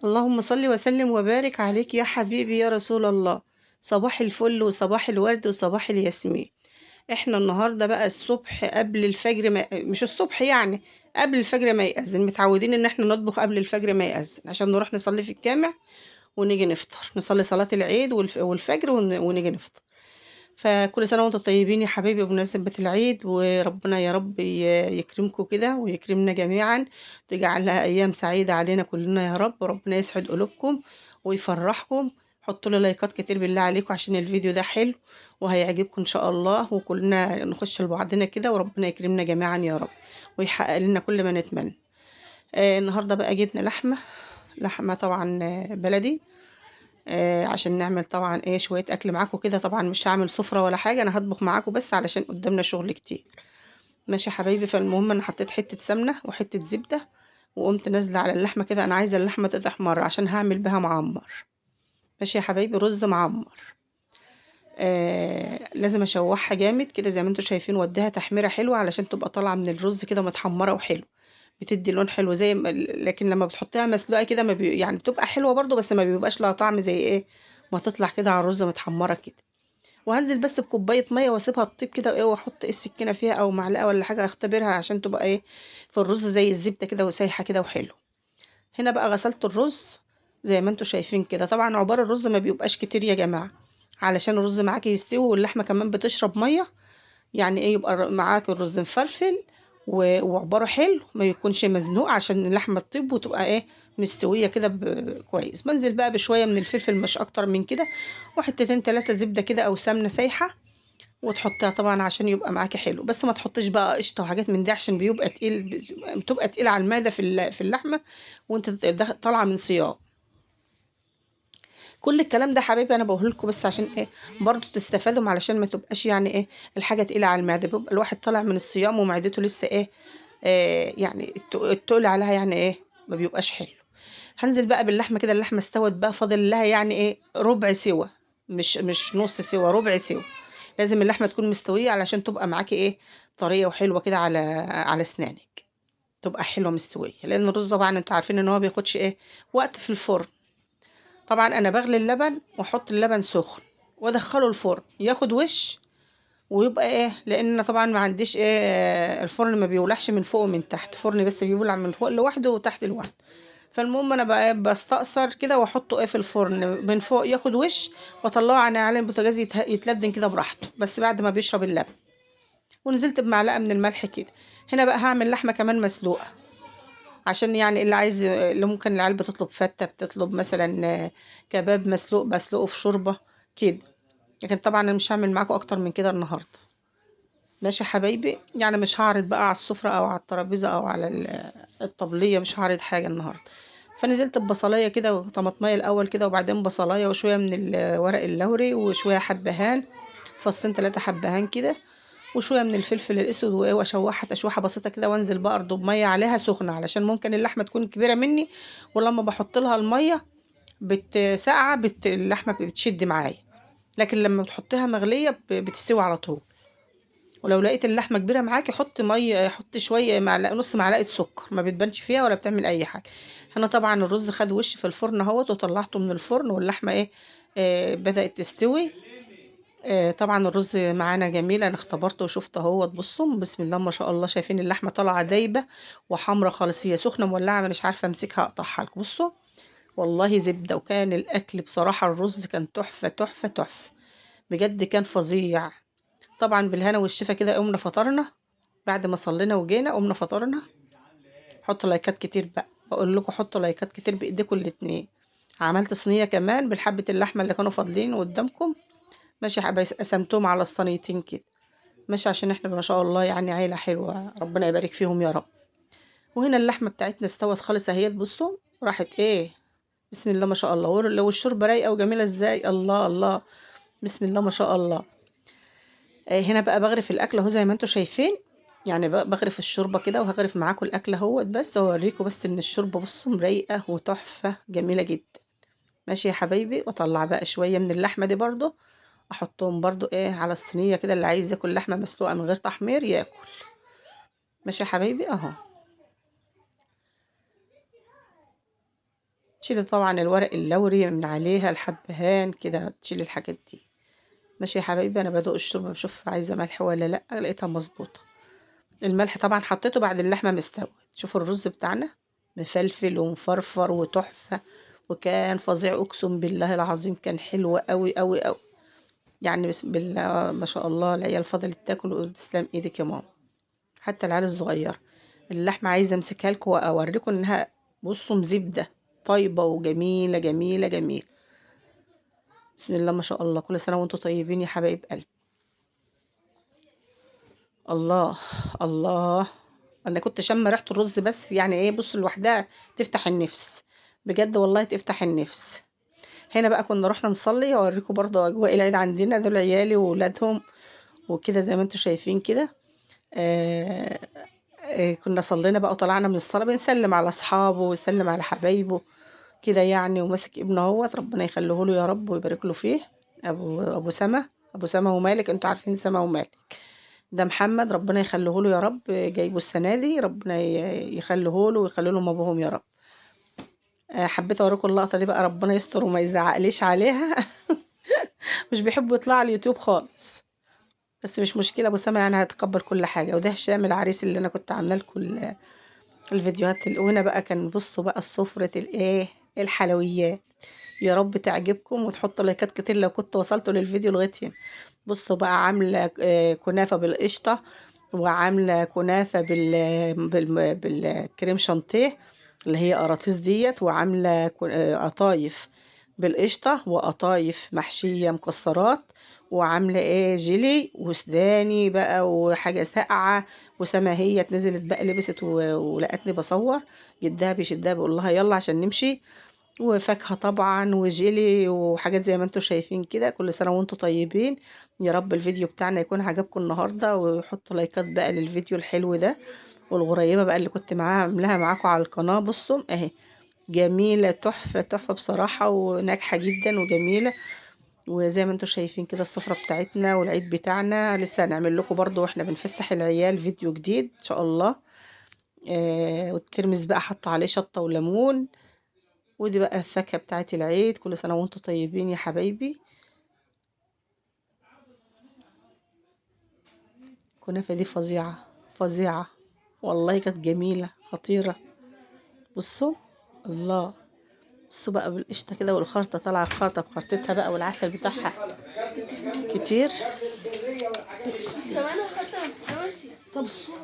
اللهم صل وسلم وبارك عليك يا حبيبي يا رسول الله. صباح الفل وصباح الورد وصباح الياسمين. احنا النهارده بقى الصبح قبل الفجر، ما مش الصبح يعني قبل الفجر ما يأذن، متعودين ان احنا نطبخ قبل الفجر ما يأذن عشان نروح نصلي في الجامع ونيجي نفطر، نصلي صلاة العيد والفجر ونيجي نفطر. فكل سنة وانتم طيبين يا حبايبي بمناسبة العيد، وربنا يا رب يكرمكم كده ويكرمنا جميعا، تجعلها أيام سعيدة علينا كلنا يا رب، وربنا يسعد قلوبكم ويفرحكم. حطوا لي لايكات كتير بالله عليكم عشان الفيديو ده حلو وهيعجبكم إن شاء الله، وكلنا نخش لبعضنا كده وربنا يكرمنا جميعا يا رب ويحقق لنا كل ما نتمنى. النهارده بقى جبنا لحمة، لحمة طبعا بلدي، عشان نعمل طبعا ايه شوية اكل معاكم كده. طبعا مش هعمل سفره ولا حاجة، انا هطبخ معاكم بس علشان قدامنا شغل كتير. ماشي يا حبايبي. فالمهم انا حطيت حتة سمنه وحتة زبدة وقمت نازله على اللحمة كده. انا عايزه اللحمة تتحمر عشان هعمل بها معمر. ماشي يا حبايبي، رز معمر. لازم اشوحها جامد كده زي ما انتم شايفين، واديها تحميره حلوة علشان تبقى طالعه من الرز كده متحمره وحلو، بتدي لون حلو زي ما، لكن لما بتحطيها مسلوقة كده ما بي يعني بتبقى حلوة برضو بس ما بيبقاش لها طعم زي ايه ما تطلع كده على الرز متحمره كده. وهنزل بس بكوبايه مية واسيبها تطيب كده وايه، واحط ايه السكينة فيها او معلقه ولا حاجة اختبرها عشان تبقى ايه في الرز زي الزبدة كده وسايحه كده وحلو. هنا بقى غسلت الرز زي ما انتم شايفين كده. طبعا عبار الرز ما بيبقاش كتير يا جماعة علشان الرز معاكي يستوي، واللحمة كمان بتشرب مية، يعني ايه يبقى معاك الرز مفلفل وعبارة حلو ما يكونش مزنوق عشان اللحمة تطيب وتبقى ايه مستوية كده كويس. بنزل بقى بشوية من الفلفل مش اكتر من كده، وحتتين 3 زبدة كده او سمنه سايحه وتحطيها طبعا عشان يبقى معاكي حلو. بس ما تحطيش بقى قشطه وحاجات من دي عشان بيبقى تقيل، بتبقى تقيلة على المعدة في اللحمة وانت طالعه من صيام. كل الكلام ده حبايبي انا بقوله لكم بس عشان ايه برضو تستفادوا، علشان ما تبقاش يعني ايه الحاجة تقيلة على المعدة. بيبقى الواحد طالع من الصيام ومعدته لسه ايه، يعني التقل عليها يعني ايه ما بيبقاش حلو. هنزل بقى باللحمه كده. اللحمة استوت بقى، فاضل لها يعني ايه ربع سوا، مش نص سوا، ربع سوا. لازم اللحمة تكون مستوية علشان تبقى معاكي ايه طرية وحلوه كده على اسنانك، تبقى حلوة مستوية. لان الرز طبعا انتوا عارفين ان هو بياخدش ايه وقت في الفرن. طبعا انا بغلي اللبن واحط اللبن سخن وادخله الفرن ياخد وش ويبقى ايه، لان انا طبعا ما عنديش ايه الفرن ما بيولعش من فوق ومن تحت، فرن بس بيولع من فوق لوحده وتحت لوحده. فالمهم انا بقى بستقصر كده واحطه ايه في الفرن من فوق ياخد وش، واطلعه على البوتاجاز يتلدن كده براحته بس بعد ما بيشرب اللبن. ونزلت بمعلقه من الملح كده. هنا بقى هعمل لحمه كمان مسلوقة عشان يعني اللي عايز، اللي ممكن العيال بتطلب فته، بتطلب مثلا كباب مسلوق بسلقه في شوربة كده. لكن طبعا انا مش هعمل معاكم اكتر من كده النهارده. ماشي يا حبايبي، يعني مش هعرض بقى على السفرة او على الترابيزة او على الطبلية، مش هعرض حاجة النهارده. فنزلت ببصلايه كده وطماطميه الاول كده، وبعدين بصلايه وشوية من ورق اللوري وشوية حبهان، فصين 3 حبهان كده، وشوية من الفلفل الاسود، واشوحها تشويحه بسيطة كده، وانزل بقى برضه بميه عليها سخنة علشان ممكن اللحمة تكون كبيرة مني، ولما بحط لها المية بتسقع اللحمة بتشد معايا، لكن لما بتحطيها مغليه بتستوي على طول. ولو لقيت اللحمة كبيرة معاكي حطي مية، حطي شوية معلقه، نص معلقه سكر، ما بتبانش فيها ولا بتعمل اي حاجة. هنا طبعا الرز خد وش في الفرن اهوت، وطلعته من الفرن واللحمة ايه، بدات تستوي. طبعا الرز معانا جميل، انا اختبرته وشفته اهوت. بصوا بسم الله ما شاء الله، شايفين اللحمة طالعه دايبه وحمره خالص، هي سخنة مولعه مانيش عارفه امسكها اقطعها لكم. بصوا والله زبدة، وكان الاكل بصراحة الرز كان تحفة تحفة تحفة بجد، كان فظيع. طبعا بالهنا والشفا كده قمنا فطرنا بعد ما صلينا وجينا، قمنا فطرنا. حطوا لايكات كتير بقى، بقول لكم حطوا لايكات كتير بايديكم الاتنين. عملت صينية كمان بالحبه اللحمة اللي كانوا فاضلين قدامكم، ماشي حبايبي، قسمتهم على الصينيتين كده ماشي، عشان احنا ما شاء الله يعني عيله حلوة، ربنا يبارك فيهم يا رب. وهنا اللحمة بتاعتنا استوت خالص اهي، بصوا راحت ايه بسم الله ما شاء الله، لو الشوربة رايقة وجميلة ازاي، الله الله بسم الله ما شاء الله. هنا بقى بغرف الاكل اهو زي ما انتم شايفين، يعني بغرف الشوربة كده، وهغرف معاكم الاكل اهوت بس اوريكم بس ان الشوربة بصوا رايقة وتحفه جميلة جدا. ماشي يا حبايبي. واطلع بقى شوية من اللحمة دي برضو احطهم برضو ايه على الصينية كده، اللي عايز ياكل لحمه مسلوقة من غير تحمير ياكل. ماشي يا حبايبي اهو. تشيلي طبعا الورق اللوري من عليها، الحبهان كده، تشيلي الحاجات دي. ماشي يا حبايبي. انا بدوق الشوربة بشوف عايزه ملح ولا لا، لقيتها مظبوطة. الملح طبعا حطيته بعد اللحمة مستوت. شوفوا الرز بتاعنا مفلفل ومفرفر وتحفه، وكان فظيع اقسم بالله العظيم، كان حلو قوي قوي قوي يعني. بسم الله ما شاء الله، العيال فضلت تاكل وتقول تسلم ايدك يا ماما، حتى العيال الصغيرة. اللحمة عايزه امسكها لكم واوريكم انها بصوا مزبده طيبة وجميلة جميلة جميلة. بسم الله ما شاء الله. كل سنة وانتم طيبين يا حبايب قلبي. الله الله، انا كنت شامة ريحه الرز بس يعني ايه، بصوا لوحدها تفتح النفس بجد والله، تفتح النفس. هنا بقى كنا رحنا نصلي، اوريكم برضو اجواء العيد عندنا. دول عيالي وولادهم وكده زي ما انتم شايفين كده. كنا صلينا بقى وطلعنا من الصلاة، بنسلم على اصحابه ويسلم على حبايبه كده يعني. وماسك ابنه اهوت، ربنا يخليه له يا رب ويبارك له فيه، ابو سما، ابو سما ومالك، انتوا عارفين سما ومالك. ده محمد ربنا يخليه له يا رب، جايبه السنة دي، ربنا يخليه له ويخلي لهم ابوهم يا رب. حبيت اوريكم اللقطة دي بقى، ربنا يستر وما يزعقليش عليها. مش بيحبوا يطلعوا على اليوتيوب خالص، بس مش مشكلة، ابو سما يعني هيتقبل كل حاجة. وده هشام العريس اللي انا كنت عامله لكم الفيديوهات. وهنا بقى كان بصوا بقى السفرة الايه، الحلويات. يا رب تعجبكم وتحطوا لايكات كتير لو كنت وصلتوا للفيديو لغاية هنا. بصوا بقى عامله كنافه بالقشطه، وعامله كنافه بالكريم شانتيه اللي هي قراطيس ديت، وعامله قطايف بالقشطه، وقطايف محشيه مكسرات، وعامله ايه جيلي وسوداني بقى وحاجه ساقعه. وسما هي نزلت بقى لبست ولقتني بصور، جدها بيشدها بيقول لها يلا عشان نمشي، وفاكهة طبعا وجيلي وحاجات زي ما انتم شايفين كده. كل سنة وانتم طيبين يا رب. الفيديو بتاعنا يكون عجبكم النهارده، وحطوا لايكات بقى للفيديو الحلو ده، والغريبة بقى اللي كنت معاها عاملاها معاكم على القناة. بصوا اهي جميلة تحفة تحفة بصراحة، وناجحة جدا وجميلة. وزي ما انتم شايفين كده السفرة بتاعتنا والعيد بتاعنا. لسه هنعمل لكم برضو واحنا بنفسح العيال فيديو جديد ان شاء الله. والترمس بقى حط عليه شطه وليمون. ودي بقى الفاكهة بتاعت العيد. كل سنة وانتم طيبين يا حبايبي. الكنافه دي فظيعة فظيعة والله، كانت جميلة خطيرة. بصوا الله، بصوا بقى بالقشطه كده، والخرطه طالعه الخرطة بخرطتها بقى، والعسل بتاعها كتير. طب الصوت